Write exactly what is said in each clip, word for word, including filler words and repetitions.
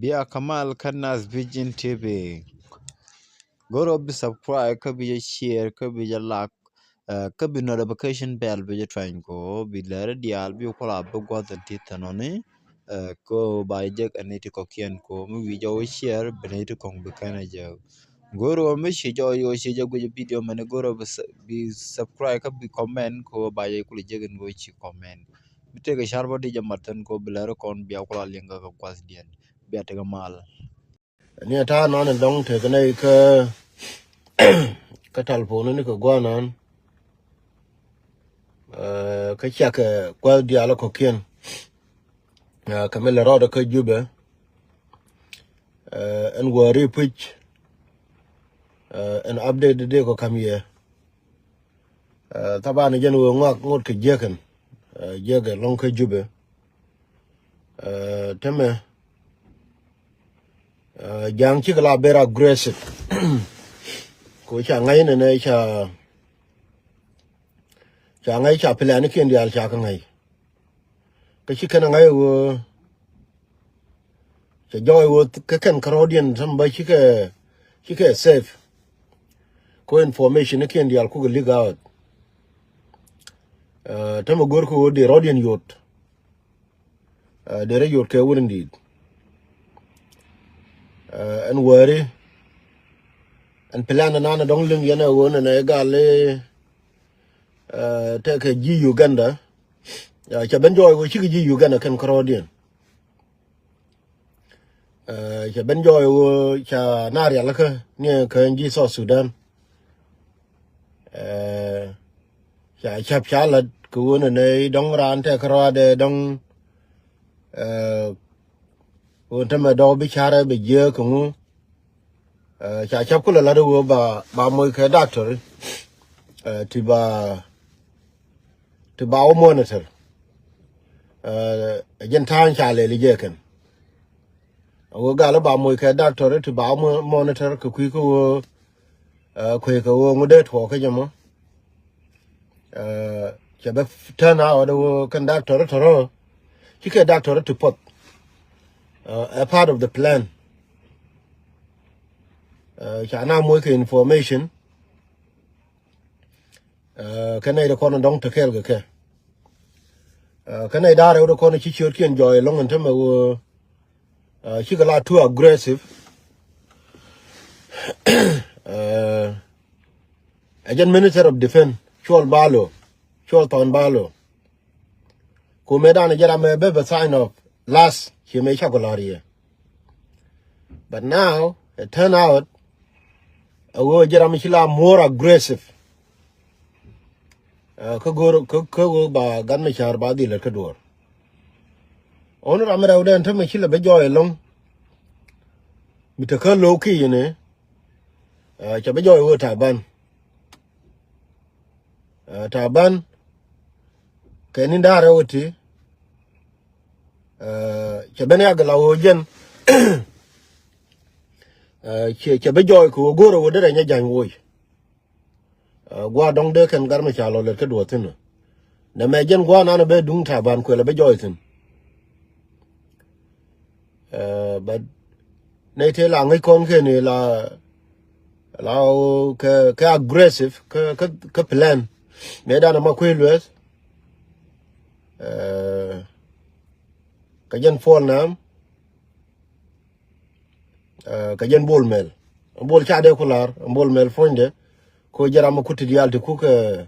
Bia kamal kä Nas Vision T V. Go̱r ɔ bi subscribe, kä bi jɛ share, kä bi jɛ like, eh, kä bi notification bell bi jɛ tuany kɔ, bi lɛr diaal bi kula bi guath in ti thanoni, eh, kɔ ba jɛ jek ani ti kɔkiɛn kɔ, mi wi jɛ wä share, bi ni ti kɔŋ bi kɛn a jɛ. Go̱r ɔ mi ci jɔ yɔ ci jɛ guic video mɛni go̱r ɔ bi su-, bi subscribe, kä bi comment kɔ ba jɛ kula jek in wä ci comment. Bi tekɛ car bä di jɛ mat thin kɔ bi lɛr kɔn bia kula liŋ kä guath diɛn. Bia tekɛ mal. Ni a ta̱a̱ nɔn in dɔ̱ŋ tek nɛy kä, kä talpon ni kɛ gua̱a̱n nɔn. Eh, kä ciakɛ kuäth diaal kɔ̱kiɛn. Eh, kɛ mi lɛ rɔɔdɛ kä Jubɛ. Eh, ɛn wäri puc. Eh, ɛn update dee kɔ kam yɛ. Eh, thaban jɛn wee ŋuak ŋot kɛ jiäkɛn. Eh, jiäkɛ lɔŋ kä Jubɛ. Eh, tämɛ, eh, ja̱a̱ŋ cikɛ la ber aggressive. Ko ca ŋa̱c nɛnɛ ca, ca ŋa̱c ca plan kiɛn diaal ca kä ŋa̱c. Kä ci kɛn a ŋa̱c ɣöö cɛ jɔɔc ɣöö kä kɛn kärɔɔdiɛn täm bä cikɛ, cikɛ safe. Ko information ni kiɛn diaal kukɛ leak out. Eh, tämɛ go̱r kä ɣöö dee rɔɔdiɛn yot. Eh, dee rɛ yot kɛ wun in di̱i̱t. Eh, ɛn wäri ɛn plan nan dɔ̱ŋ liŋ yɛn ɛ ɣöö nɛnɛ gal i̱, eh, tekɛ ji̱ Uganda. Eh, cɛ ben jɔɔc ɣöö cikɛ ji̱ Uganda kɛn kärɔɔdiɛn. Eh, cɛ ben jɔɔc ɣöö ca na rialikä ni kä ji̱ South Sudan. Eh, ca cäp ca lat kɛ ɣöö nɛnɛ dɔ̱ŋ raan tɛk kärɔaadɛ dɔ̱ŋ, eh, ɣöö tämɛ dɔ̱k bi carɛ bɛ jiääk kɛ ŋu. Eh, ca cäp kulɛ lat ɣöö ba, ba moc kɛ doctor, eh, ti ba, ti ba wä monitor. Eh, jɛn ta̱a̱ŋ ca lɛl jɛ kɛn. Ɣöö gal ba moc kɛ doctor ti ba wä mo-, monitor kɛ kui̱ kä ɣöö, eh, kui̱ kɛ ɣöö ŋut dee tuɔɔk kä jɛ mɔ. Eh, cɛ bɛ turn out ɣöö kɛn doctor tɔrɔ. Cikɛ doctor ti puɔth. Eh, a part of the plan. Eh, ca na moc kɛ information. Eh, kɛ nɛy ti kɔn dɔ̱ŋ te kɛɛl kɛ kɛ. Eh, kɛ nɛy da̱rɛ wä ti kɔn ci ciötkiɛn jɔɔc ɛlɔ̱ŋ ɛn tämɛ ɣöö, eh, cikɛ la too aggressive. Eh, ɛ jɛn Minister of Defense, Cuɔl Balo, Cuɔl Thɔn Balo. Ku mëë dan jɛ ram ɛ bɛ bɛ sign off last, ci mëë cakɔ la̱r yɛ. But now, it turn out, a ɣöö jɛ ram ci la more aggressive. Eh, kä go̱r, kä, kä ɣöö ba gat mi ca̱r ba dhil lät kä duɔ̱ɔ̱r. Ɣän ram rɛw dɛn tämɛ ci lɛ bɛ jɔɔy ɛlɔ̱ŋ. Mi te kä lo̱w ki yini, eh, cɛ bɛ jɔɔy ɣöö Taban. Eh, Taban, kɛ ni da̱rɛ wä ti, eh, cɛ ben yak la wä jɛn, eh, cɛ, cɛ ben jɔɔy kɛ wä go̱rɛ wä derɛ nyɛ ja̱ny woc. Eh, gua̱a̱ dɔ̱ŋ dee kɛn gar mi ca lɔ lɛt kä duɔ̱ɔ̱thin. Nɛ mɛ jɛn gua̱a̱ nanɛ ben duŋ Taban kuɛl ɛ ben jɔɔy thi̱n. Eh, but nɛy tëë la ŋäc kɔn kɛn la, la kɛ, kɛ aggressive, kɛ, kɛ, kɛ plan. Mëë danɛ ma kuëë lueth. Eh, kɛ jɛn Paul Nam, eh, kɛ jɛn Bol Mel. Bol ca dee ku la̱r, Bol Mel puɔ̱nydɛ. Ko jɛ ram ma kut ti diaal ti kuk, eh,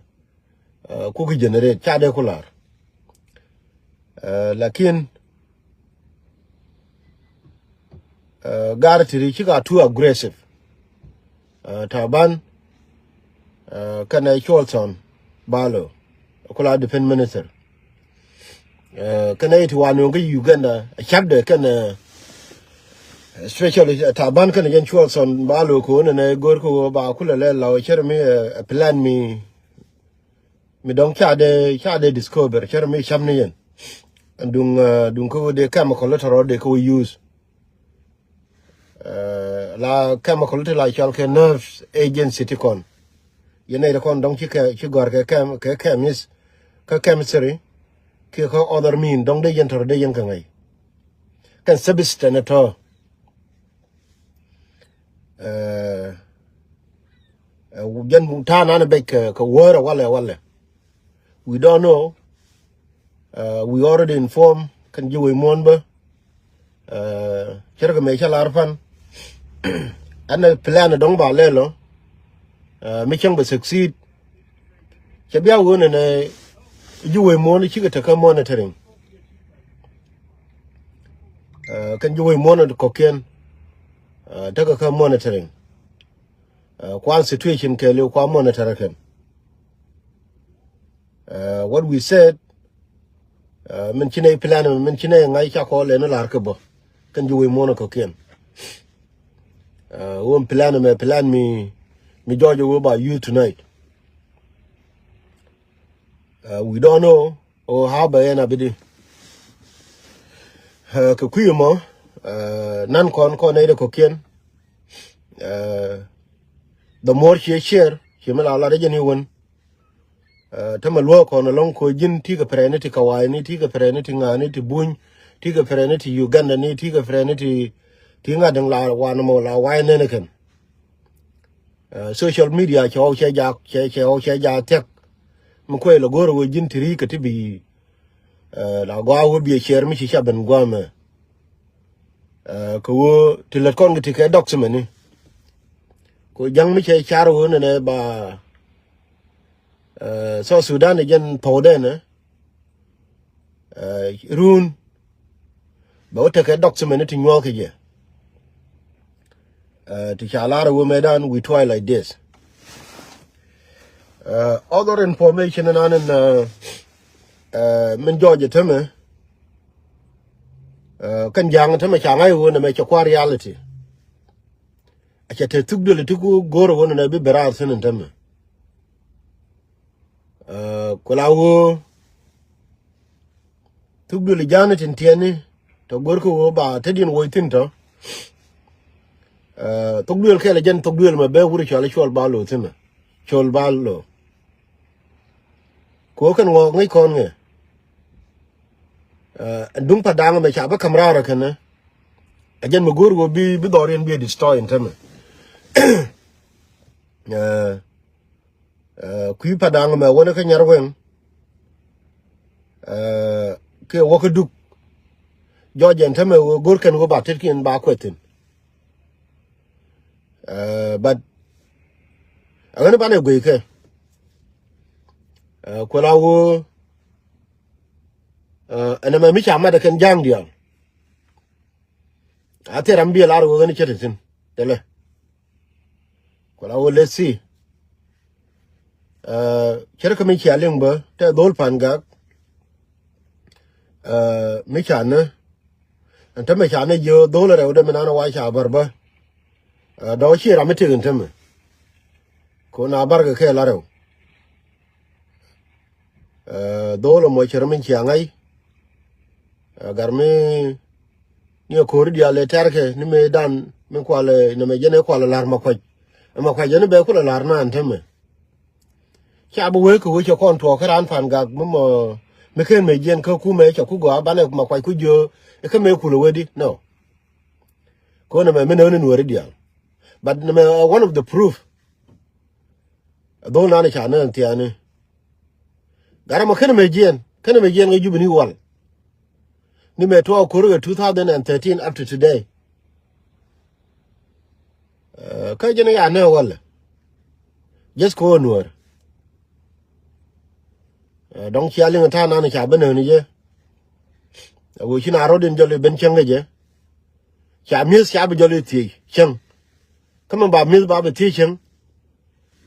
eh, kuk generate, ca dee ku la̱r. Eh, lakin, eh, gar ti ri cika too aggressive. Eh, Taban, eh, kɛnɛ Cuɔl Thɔn Balo, ku la defense minister. Eh, kɛnɛ iti wa nuŋ kä Uganda, a cakdɛ kɛnɛ, especially, eh, Taban kɛnɛ jɛn Cuɔl Thɔn Balo ko nɛ nɛ go̱r ko ba kulɛ lɛ law cɛr mi, eh, plan mi, mi dɔŋ ca dee, ca dee discover cɛr mi cam ni yɛn. Duŋ, eh, duŋ kä wä dee chemical tɔrɔ dee kä wä use. Eh, la chemical ti la cɔl kɛ nerve agency ti kɔn. Yɛn nɛy ti kɔn dɔŋ ci kɛ, ci gɔr kɛ chem-, kɛ chemist, kɛ chemistry, kiɛ kɛ other mean, dɔŋ dee yɛn tɔrɔ dee yɛn kɛ ŋäc. Kɛn substance tɔ. Ɛ, ɛ, jɛn ta̱a̱ nan bɛc kɛ, kɛ wäärä walɛ walɛ. We don't know. Ɛ, we already informed kɛn ji̱ wec muɔ̱ɔ̱n bä. Ɛ, cärkɛ mëë cä lar pan. Ɛn ɛ plan dɔ̱ŋ ba lɛl ɔ. Ɛ, mi cäŋ bɛ succeed. Cɛ bia wun ɛn ɛ ji̱ wec muɔ̱ɔ̱n cikɛ tekä monitoring. Ɛ, kɛn ji̱ wec muɔ̱ɔ̱n kɔ̱kiɛn. Ɛ, tekɛ kä monitoring. Ɛ, kuan situation kɛɛliw kuan monitor kɛn. Ɛ, what we said, ɛ, min ci nɛy plan, min ci nɛy ŋa̱c ca kɔɔl ɛn lar kɛ bä. Kɛn ji̱ wec muɔ̱ɔ̱n kɔ̱kiɛn. Ɛ, wä plan mɛ plan mi, mi jɔɔc wä ba you tonight. Ɛ, we don't know. O ha̱a̱ bɛ yɛn a bi di. Ɛ, kɛ kui̱ mɔ, ɛ, nan kɔn kɔn nɛy dɛ kɔ̱kiɛn. Ɛ, the more ciɛ share, ciɛ mi la lat jɛ ni wän. Ɛ, tämɛ luɔ̱ɔ̱k kɔn ɛlɔ̱ŋ ko̱ ji̱n ti kɛ pɛrɛni ti kawayni, ti kɛ pɛrɛni ti ŋa̱ni, ti buny, ti kɛ pɛrɛni ti Uganda ni, ti kɛ pɛrɛni ti, ti ŋa̱ däŋ la wanɛ mɔ la way nɛn kɛn. Ɛ, social media cɛ ɣɔw cɛ ja, cɛ, cɛ ɣɔw cɛ ja thiɛk. Mi kuɛ lɛ go̱o̱r ɣöö ji̱n ti ri̱i̱k kɛ ti bi, ɛ, la gɔaa ɣöö bi ɛ share mi ci ca ben gua̱a̱mɛ. Ɛ, kɛ ɣöö ti lät kɔn kɛ ti kɛ dɔk cimɛni. Kɛ ɣöö ja̱ŋ mi cɛ car ɣöö nɛnɛ ba, ɛ, South Sudan ɛ jɛn thɔwdɛnɛ. Ɛ, run bɛ wä tekɛ dɔk cimɛni ti nyuɔ̱ɔ̱k kɛ jɛ. Ɛ, ti ca lar ɛ wä mɛtdan we try like this. Ɛ, other information nan in, ɛ, ɛ, min jɔɔc ɛ tämɛ. Ɛ, kɛn ja̱a̱ŋ tämɛ ca ŋa̱c ɛ wä nɛmɛ cɛ kua̱r reality. A cɛ te thuk duël ti ku go̱o̱r ɛ wä nɛnɛ bi bɛ raar thi̱n in tämɛ. Ɛ, ku la ɣöö thuk duël ja̱a̱ni tin tiɛni tɔ go̱rkɛ ɣöö ba te diɛn woc thi̱n tɔ. Ɛ, thuk duël kɛl jɛn thuk duël mɛ bɛ wur cɔal cuɔl ba lo̱o̱ thi̱n. Cuɔl ba lo̱o̱. Kɛ ɣöö kɛn ŋɔk ŋäc kɔn ŋɛ. Ɛ, duŋ pa da̱a̱ŋ mɛ ca bä ka̱m raar ɛ kɛnɛ. Ɛ jɛn mɛ go̱o̱r ɣöö bi, bi dhɔriɛn bi ɛ destroy in tämɛ. Ɛ, Ɛ, kui̱ pa da̱ŋ mɛ wänä kä nyar weŋ. Ɛ, kɛ wä kä duk. Jɔɔc ɛn tämɛ wä go̱r kɛn wä ba tetkiɛn ba kuɛth thi̱n. Ɛ, but a ɣän banɛ guey kɛ. Ɛ, kuɛ la wä, ɛ, ɛn ɛmɛ mi ca mat ɛ kɛn ja̱a̱ŋ diaal. A thil ram bi ɛ lar wä ɣän cä te thi̱n. Tɛlɛ. Ku la wä let's see. Ɛ, cärkɛ mi cia liŋ bä tɛ dhol pan gak. Ɛ, mi ca nä. Ɛn tämɛ ca nä jiö dhol rɛw dɛ mi nan wa ca bär bä. Ɛ, dɔ̱k ci ram mi tëk ɛn tämɛ. Ku na bär kɛ kɛ la rɛw. Ɛ, dhol ɛmɔ cär min cia ŋa̱c. Ɛ, gar mi ni ɛ ko̱ri diaal ɛ tɛrkɛ ni mëëdan mi kualɛ nɛmɛ jɛn ɛ kualɛ la̱r Makuac. Ɛ Makuac jɛn ɛ bɛ kulɛ la̱r naan tämɛ. Ca bi wee kɛ wee cɛ kɔn tuɔɔk kä raan pan gak mi mɔ mi ken mëë jiɛn kä kumɛ cɛ ku gɔaa banɛ Makuac ku jiö ɛ kä mëë kulɛ wee di nɔ. Ko̱n ɛmɛ mi nääni nuɔ̱ɔ̱ri diaal. But nɛmɛ, ɛ, one of the proof. Ɛ dhol nan ca nään thiaani. Gat ɛmɔ kenɛ mɛ jiɛn, kenɛ mɛ jiɛn kɛ Jubini wal. Ni mɛ tuɔɔk ko̱r kɛ two thousand and thirteen up to today. Ɛ, kä jɛn ya nɛ walɛ. Just kɛ wä nuäär. Ɛ, dɔ̱ŋ cia liŋ ta̱a̱ nan ca bä nääni jɛ. Ɛ, wä ci na rɔ̱diɛn jɔl i̱ ben cäŋ kɛ jɛ. Ca mi̱eth ca bi jɔl i̱ thiec cäŋ. Kä mɛ ba mi̱eth ba bi thiec cäŋ.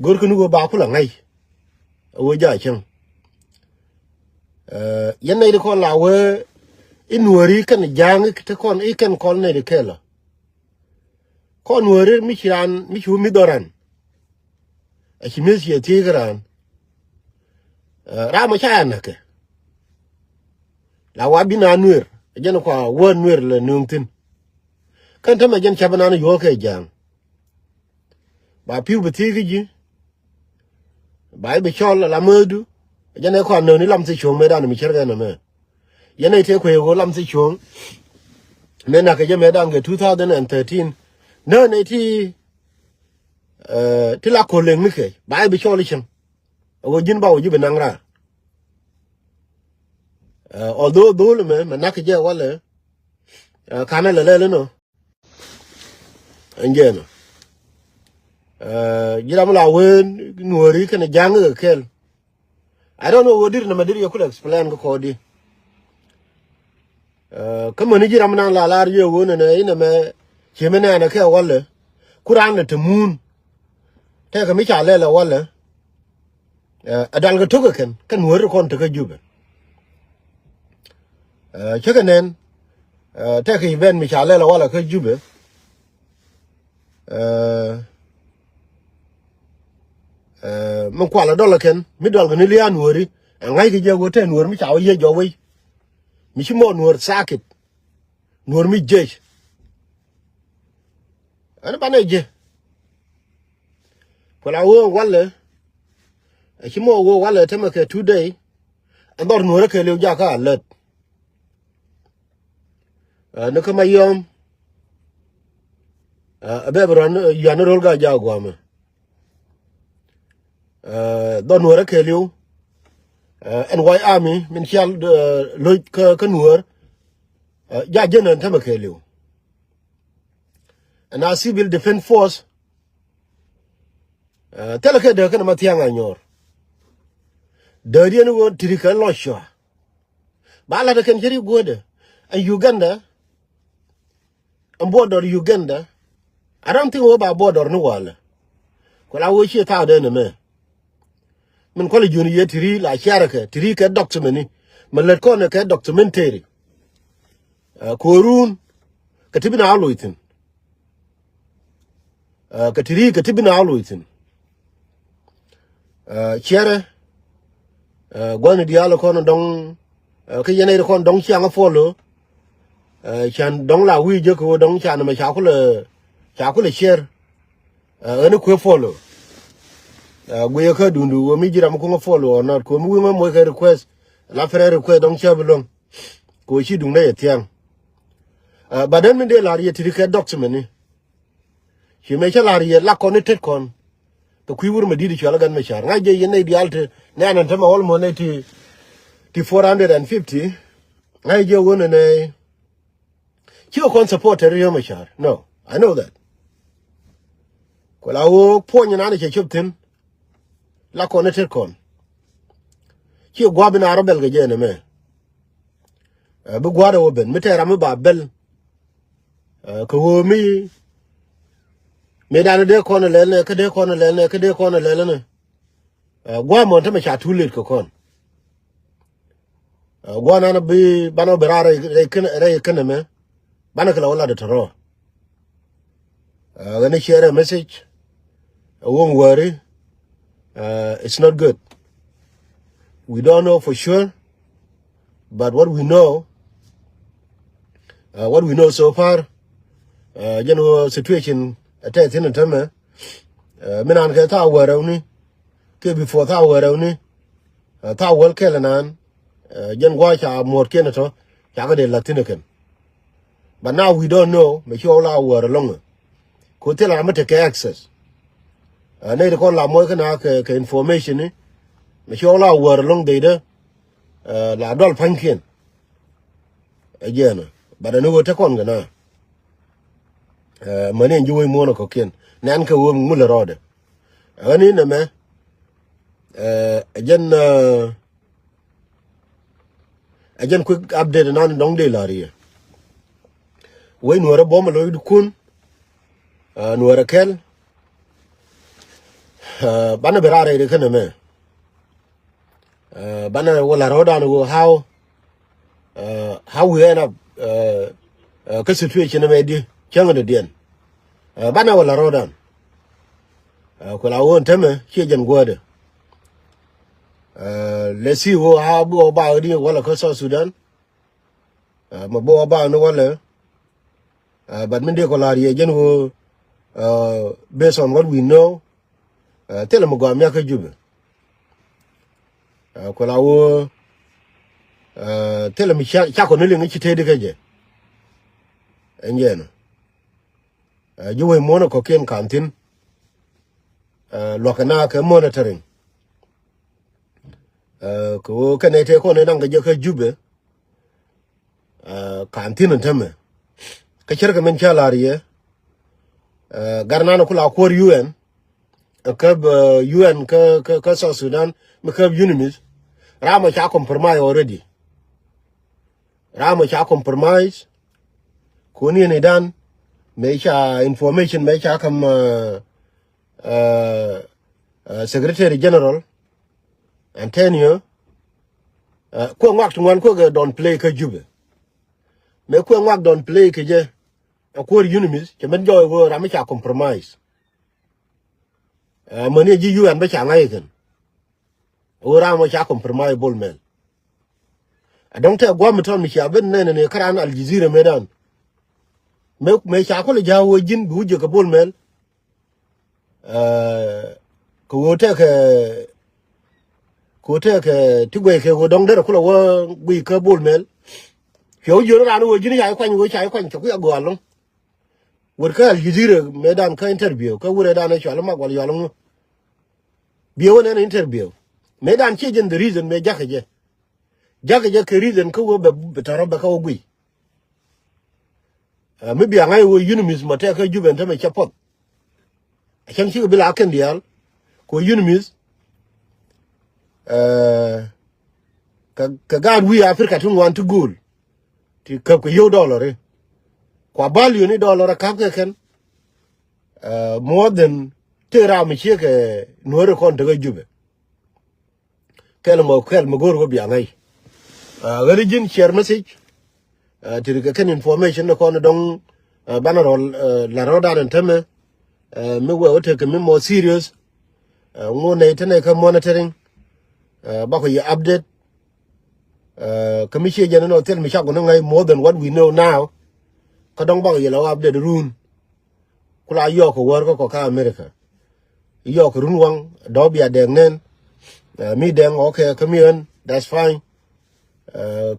Go̱rkɛ ni wä ba kulɛ ŋa̱c. Ɛ wä ja̱ cäŋ. Ɛ, yɛn nɛy ti kɔn la wee i̱ nuääri kɛn ja̱a̱ŋ i̱ te kɔn i̱ kɛn kɔn nɛy ti kɛl ɔ. Kɔn nuääri mi ci raan mi ci wä mi dhɔran. Ɛ ci mi̱eth ciɛ thiec kä raan. Ɛ, ram ɔ ca ya näkɛ. La wa bi na nuer ɛ jɛn kua wä nuer lɛ nööŋ thi̱n. Kɛn tämɛ jɛn ca bi nan yuɔ̱ɔ̱k kɛ ja̱a̱ŋ. Ba pi̱w bi thiec kä ji̱. Ba i̱ bi cɔl ala määdu. Jɛn ɛ kɔn nööni lam thi cuɔ̱ŋ mëëdan mi cärkɛ nɔmɛ. Yɛn ɛ tëë kuëë ɣöö lam thi cuɔ̱ŋ. Mëë nakä jɛ mëëdan kɛ two thousand and thirteen. Nööni ti Ti la ko̱l leŋ ni kɛ ba i̱ bi cɔɔl i̱ cieŋ. Ɛ ɣöö ji̱n ba wä ji̱ bi naŋ raar. Although dho̱o̱l ɛmɛ mɛ nak kɛ jɛ walɛ. Kanɛ lɛ lɛl inɔ. Ɛn jɛ nɔ. Ji̱ ram la wen nuɔ̱ɔ̱ri kɛnɛ ja̱ŋ kɛ kɛl. I don't know ɣöö dir nɛmɛ dir yɛ kulɛ explain kä kɔɔdi. Kä mäni ji̱ ram nan la lar yɛ ɣöö nɛnɛ inɛ mɛ ciemɛ nɛɛnɛ kɛ walɛ. Ku raan lɛ te muun. Tɛkɛ mi ca lɛl ɛ walɛ. Ɛ dal kɛ tok ɛ kɛn kɛ nuɔ̱ɔ̱ri kɔn tekä Jubɛ. Cä kɛ nɛn. Tɛkɛ event mi ca lɛl ɛ walɛ kä Jubɛ. Min kualɛ dɔl ɛ kɛn mi dɔl kɛ ni lia̱a̱ nuɔ̱ɔ̱ri. Ɛ ŋa̱ckɛ jɛ ɣöö tɛk nuɔ̱ɔ̱ri mi ca wä yiec jɔk wei. Mi ci mɔ nuɔ̱ɔ̱r thakit. Nuɔ̱ɔ̱r mi jiec. Ɛn banɛ ji̱. Kuɛ la ɣöö walɛ. Ɛ ci mɔ ɣöö walɛ tämɛ kɛ two day. Ɛn dhɔr nuɔ̱ɔ̱rä kɛɛliw jakä alert. Ni kä Mayɔm. Ɛ bɛ bi rɔn yuan ro̱l ga jaak guamɛ. Dhɔr nuɔ̱ɔ̱rä kɛɛliw. Ɛn White Army min cial lo̱c kä nuɔ̱ɔ̱r. Ja jɛn ɛn tämɛ kɛɛliw. Ɛn a civil defense force. Thilɛ kɛ dee kɛn ma thiaŋ a nyɔɔr. Dee diɛn wä tiri kɛ lɔc cua. Ba lat kɛn cɛ ri guädɛ. Ɛn Uganda. Ɛn border Uganda. I don't think wä ba border ni walɛ. Kuɛ la wä ciɛ thaak dee ni mɛ. Min kualɛ jiön yɛ tiri la ciarɛ kɛ tiri kɛ document ni. Mɛ lät kɔn kɛ documentary. Ko̱run kɛ ti bi na loc thi̱n. Kɛ ti ri kɛ ti bi na loc thi̱n. Ciɛrɛ gua̱ni diaal kɔn dɔŋ. Kä yɛn ɛ kɔn dɔŋ ciaŋ a follow. Can dɔŋ la wi̱i̱ jek kɛ wä dɔŋ can mɛ ca kulɛ ca kulɛ share. Ɣän kuɛ follow. Guiyɛ kä dundu wä mi jiram kuŋä follow or not kuɛ mi wi̱i̱ mɛ moc kɛ request. La friend request dɔŋ cä bi luäŋ. Kɛ wä ci duŋdä yɛ thiaŋ. But then mi dee lar yɛ ti ri kɛ document ni. Ci mëë cä la̱r yɛ lak kɔn i̱ tet kɔn. Kɛ kui̱ wur mɛ di̱t i̱ cual i̱ Gan Machar ŋa̱c jɛ yɛn nɛy diaal te nɛn ɛn tämɛ almost nɛy ti ti four hundred and fifty. Ŋa̱c jɛ ɣöö nɛ nɛy ci kɛ kɔn support te Riek Machar. No, I know that. Ku la ɣöö puɔ̱ny ɛnan cɛ cop thi̱n. Lak kɔn i̱ tet kɔn. Ci gua̱a̱p in a rɔ bɛl kɛ jɛ ɛn ɛmɛ. Bi gua̱a̱r ɛ wä ben mi tɛɛr ram mi ba bɛl. Kɛ ɣöö mi mëëdan dee kɔn ɛ lɛl nɛ kä dee kɔn ɛ lɛl nɛ kä dee kɔn ɛ lɛl nɛ. Gua̱a̱r mɔn tämɛ ca too late kɛ kɔn. Gua̱a̱r nan bi banɛ wä ben raar rɛy kɛn rɛy kɛn ɛmɛ. Banɛ kɛ la wä lat ɛ tɔ̱rɔ̱. Ɣän i̱ share a message. A woŋ wäri. It's not good. We don't know for sure. But what we know, what we know so far, jɛn ɣöö situation ɛ tɛth thi̱n ɛ tämɛ. Mi naan kɛ thaak wäl rɛwni kiɛ before thaak wäl rɛwni. Thaak wäl kɛl ɛ naan. Jɛn gua̱a̱c ca muɔ̱ɔ̱tkiɛn ɛ tɔ̱ ca kɛ dee la̱th thi̱n ɛ kɛn. But now we don't know mɛ ci ɣɔw la wäär ɛlɔ̱ŋ. Ku thil ram mi tekɛ access. Nɛy ti kɔn la muɔc kä na kɛ information ni mɛ ci ɣɔw la wäär ɛlɔ̱ŋ dhecdä. La dual pa̱nykiɛn. Ɛ jiɛn but ɛn ɣöö te kɔn kɛ na. Mäni ɛn ji̱ wec muɔ̱ɔ̱n ɛ kɔ̱kiɛn nɛn kɛ ɣöö ŋulɛ rɔɔdɛ. Ɣän in ɛmɛ ɛ jɛn. Ɛ jɛn quick update nan dɔ̱ŋ dee la̱r yɛ. Wec nuäärä buɔ̱m ɛ lo̱c dukun. Nuäärä kɛl. Banɛ ben raar rɛy ri känɛ mɛ. Banɛ wä la̱r ɣɔ̱dan ɣöö how how we end up kä situation ɛmɛ di cäŋ dɔ̱diɛn. Banɛ wä la̱r ɣɔ̱dan. Ku la ɣöö ɛn tämɛ ciɛ jɛn guädɛ. Let's see ɣöö how bi ɣɔw ba ɣä di walɛ kä South Sudan. Mɛ bi ɣɔw ba ni walɛ. But min dee kɔ la̱r yɛ jɛn ɣöö based on what we know. Thilɛ mi gɔaa miak kä Jubɛ. Ku la ɣöö thilɛ mi cakɔ ni liŋ i̱ ci tëëdi kä jɛ. Ɛn jɛn ɔ ji̱ wec muɔ̱ɔ̱n ɛ kɔ̱kiɛn ka̱n thi̱n. Luɔ̱k kɛ na kɛ monitoring. Kɛ ɣöö kɛnɛ tëë kɔn ëë naŋ kɛ jɛ kä Jubɛ. Ka̱n thi̱n ɛn tämɛ kä cärkɛ min cä la̱r yɛ. Gat nan ku la kuäär U N, kä U N kä South Sudan mi käp UNMISS. Ram ɔ ca compromise already. Ram ɔ ca compromise. Kun yɛn idan mëë ca information mëë ca kam Secretary General Antonio. Kuɛ ŋuak ti ŋuan kuɛ kɛ downplay kä Jubɛ. Mëë kuɛ ŋuak downplay kɛ jɛ. Ɛ kuäär UNMISS cɛ mɛn jɔɔy wee ram mi ca compromise. Mäni ji̱ U N bä ca ŋa̱c kɛn. Wee ram mi ca compromise Bol Mel. Ɛ dɔ̱ŋ tɛ gua̱a̱m mi tɔn mi cia ben nɛn ni kä ran Al Jazeera mëëdan. Mëë mëë ca kulɛ ja̱a̱k wee ji̱n bi wä jiäk kɛ Bol Mel. Kɛ ɣöö tɛkɛ kɛ ɣöö tɛkɛ ti guɛy kɛ ɣöö dɔ̱ŋ derɛ kulɛ wä guiy kä Bol Mel. Piɛw jiön raan ɣöö ji̱n ca kuany ɣöö ca kuany cɛ kui̱ a gɔaa lo̱ŋ. Wër kä Al Jazeera mëëdan kä interview kä wurɛ dan ɛ cɔal mak wal yɔal ŋu. Biɛ wä nɛn interview mëëdan ciɛ jɛn the reason mëë jakä jɛ. Jakä jɛ kɛ reason kä wä bɛ bɛ tɔrɔ bɛ kä wä guiy. Mi bia ŋa̱c wä UNMISS mɔ tɛk kä Jubɛ ɛn tämɛ cɛ puɔth. Acäŋ cikɛ bi la kɛn diaal kɛ wä UNMISS. Kɛ gaat wi̱i̱ Africa ti ŋuan ti go̱o̱l ti käp kɛ yio̱w dollar. Kua value ni dollar a ka̱p kɛ kɛn. More than tëë ram mi ciek kɛ nuɔ̱ɔ̱ri kɔn tekä Jubɛ. Kɛl mɔ kɛl mɔ go̱o̱r wä bia ŋäc. Ɣäli ji̱n share message. Ti ri kɛ kɛn information ni kɔn dɔ̱ŋ banɛ rɔl la rɔɔdan ɛn tämɛ. Mi wee wä tekɛ mi mɔ serious. Ŋu nɛy te nɛy kä monitoring. Bakɔ yɛ update. Kä mi ciɛ jɛn ni nɔ thil mi cak wä ni ŋäc more than what we know now. Kä dɔ̱ŋ bakɔ yɛ la wä update run. Ku la yɔɔk kɛ wäär kä kɔ kä America. Yɔɔk kɛ run waŋ dɔ̱ bia dɛŋ nɛn. Mi dɛŋ, okay, kä mi ɣän, that's fine.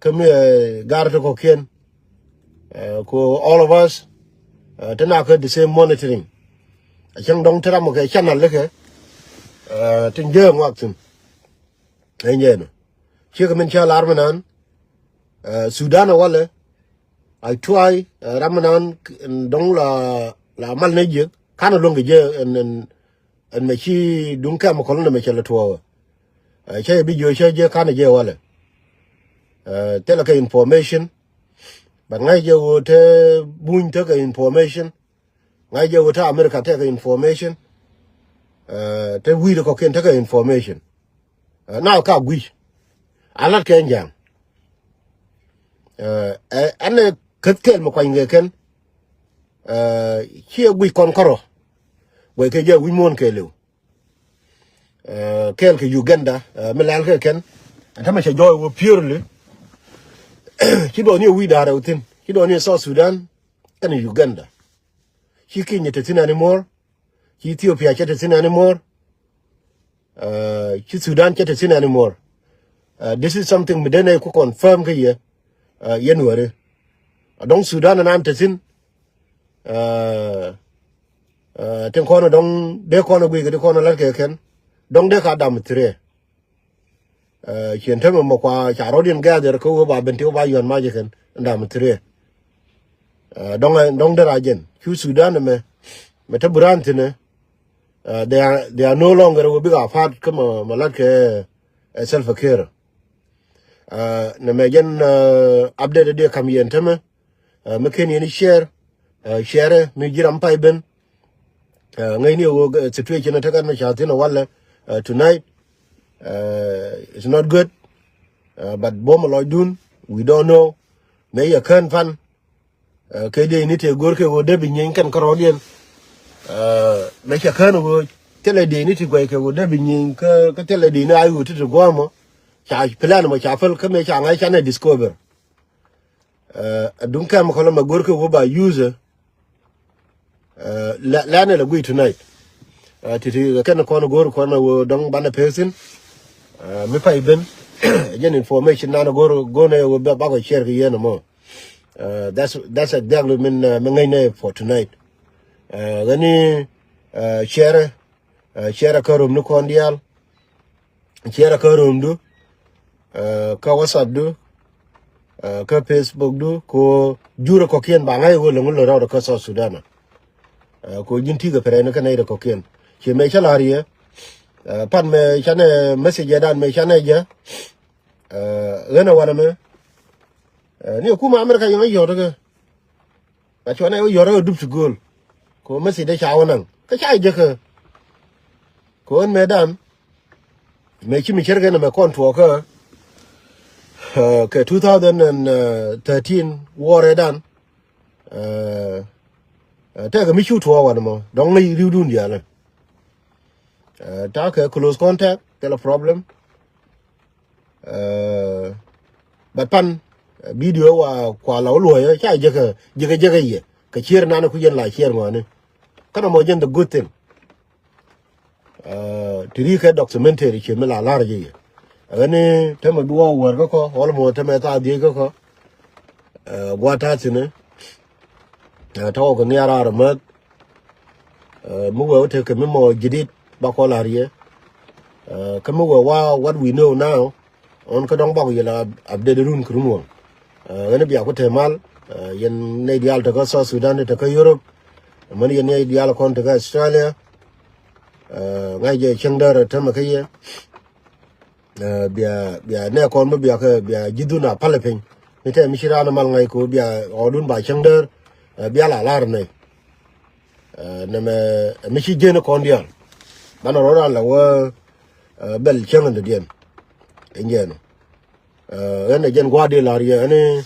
Kä mi gar ti kɔ̱kiɛn. Ku all of us te na kä the same monitoring. A cäŋ dɔ̱ŋ te ram kɛ channel likɛ tin jee ŋuak thi̱n. Ɛn jɛn ɔ ciek min cä lar mi nan. Sudan a walɛ. I try ram mi nan dɔ̱ŋ la la mal ni jiek. Kanɛ luäŋ kɛ jɛ ɛn ɛn ɛn mɛ ci duŋ kɛm kɔl ni mɛ cɛ lɛ tuɔɔk. Cä yɛ bi jiö cä jɛ kanɛ jɛ walɛ. Thilɛ kɛ information. But ŋa̱c jɛ ɣöö te buny tekɛ information. Ŋa̱c jɛ wä te America tekɛ information. Te wi̱i̱ kɔ̱kiɛn tekɛ information. Na ka gui̱c a lat kɛ ja̱a̱ŋ. Ɛn ɛ käth kɛɛl mi kuany kɛ kɛn. Ciɛ gui̱c kɔn kärɔ. Guɛc kɛ jɛ wi̱c muɔ̱ɔ̱n kɛɛliw. Kɛɛl kɛ Uganda mi lɛl kɛ kɛn. Ɛn tämɛ cɛ jɔɔy wä purely. Ci dɔɔni wi̱i̱ da̱a̱r rɛw thi̱n ci dɔɔni South Sudan. Kɛn Uganda. Ci Kenya te thi̱n anymore. Ci Ethiopia cɛ te thi̱n anymore. Ci Sudan cɛ te thi̱n anymore. This is something mi den ɛ ku confirm kä yɛ. Yɛn wääri a dɔ̱ŋ Sudan anan te thi̱n. Tin kɔn a dɔ̱ŋ dee kɔn a guic kɛ di kɔn a lat kɛ kɛn dɔ̱ŋ dee ka dam thiriɛ. Ciɛn temɛ mɔ kua ca rɔ̱diɛn gather kä wee ba ben ti wee ba yuan mac kɛn. Ndam thiriɛ. Dɔŋ dɔŋ dera jɛn cu Sudan mɛ mɛ te buran thinɛ. They are, they are no longer wee bik a part kä mɛ mɛ lat kɛ Salva Kiir. Nɛ mɛ jɛn update diɛ kam yɛn temɛ. Mɛ ken yɛn share. Share mi jiram pay ben. Ŋäcni ɣöö situation ɛ tekɛn mɛ ca thi̱n ɛ walɛ tonight. It's not good. But buɔ̱m ɛ lɔcdun, we don't know. Mëë yɛ kään pan. Kɛ dieyni tëë go̱r kɛ ɣöö dee bi nyieny kɛn kärɔɔdiɛn. Mëë cɛ kään ɣöö thilɛ dieyni ti guɛc kɛ ɣöö dee bi nyieny kä thilɛ dieyni a ɣöö ti ti guɔ̱ɔ̱mɔ. Ca plan mɔ ca päl kä mëë ca ŋa̱c canɛ discover. Ɛ duŋ kɛm kɔlɔ mɛ go̱rkɛ wä ba use. Lɛnɛ lɛ guiy tonight. Titi kɛn kɔn go̱r kɔn wä dɔŋ banɛ pɛthin. Mi pay ben jɛn information nan go̱r go̱n ɛ wä bakɔ share kɛ yɛn mɔ. That's that's exactly min mi ŋäcnɛ for tonight. Ɣäni share Ɛ, share kä room ni kɔn diaal. Share kä room du. Ɛ, kä WhatsApp du. Ɛ, kä Facebook du. Ko jurɛ kɔkiɛn ba ŋa̱c wä lo̱ŋ lo̱ rɔɔdɛ kä South Sudan. Ɛ, ko ji̱n ti̱i̱ kɛ pɛrɛni kä nɛy rɛ kɔkiɛn. Ciɛ mɛ cä la̱r yɛ. Ɛ, pan mɛ canɛ message dan mɛ canɛ jɛ. Ɛ, ɣän ɛ wanɛ mɛ. Ɛ, ni ɛ kumɛ America yɛn ɣä yɔt kä. Ka cuanɛ ɣä yɔt kä dup ti gööl. Ko message dee ca wä naŋ kä ca jɛ kä. Ko ɣän mɛ dan. Mɛ ci mi cär kɛ nɛ mɛ kɔn tuɔɔkä. Ɛ, kɛ two thousand and thirteen war ɛ dan. Ɛ, ɛ, tɛkɛ mi cu tuɔɔk wanɛ mɔ dɔŋ ni ri̱wdun diaal. Ɛ, takɛ close contact kɛ lɛ problem. Ɛ, but pan, ɛ, video wa kua la wä luɔyä ca jekɛ jekɛ jekɛ yɛ kɛ cier nanɛ ku yɛn la cier ŋɔni. Känɛ mɔ jɛn the good thing. Ɛ, ti ri kɛ documentary ciɛ mi la lar jɛ yɛ. Ɛ, ni tämɛ duɔ wär kä kɔ almost tämɛ tha dhiec kä kɔ. Ɛ, gua ta thinɛ. Ɛ, tɔkɔ kɛ nhiar raar mäth. Ɛ, mi wee wä tekɛ mi mɔ jidit ba kɔ la̱r yɛ. Ɛ, kä mi wee wa what we know now. Ɣän kä dɔ̱ŋ bak yɛ la update run kɛ run wä. Ɛ, ɣän bia ku te mal. Ɛ, yɛn nɛy diaal tekä South Sudan tekä Europe. Män yɛn nɛy diaal kɔn tekä Australia. Ɛ, ŋa̱c jɛ cäŋ däär ɛ tämɛ kä yɛ. Ɛ, bia, bia nɛ kɔn mi bia kɛ, bia ji̱dhun a palɛ piny. Mi tɛ mi ci raan mal ŋa̱c ko bia ɣɔdun ba cäŋ däär, ɛ, bia la lar nɛ. Ɛ, nɛmɛ, ɛ, mi ci jien kɔn diaal. Banɛ rɔ ran la wä, ɛ, bɛl cäŋ ni diɛn. Ɛn jɛn. Ɛ, ɛn ɛ jɛn gua̱a̱r di lar yɛ, ɛn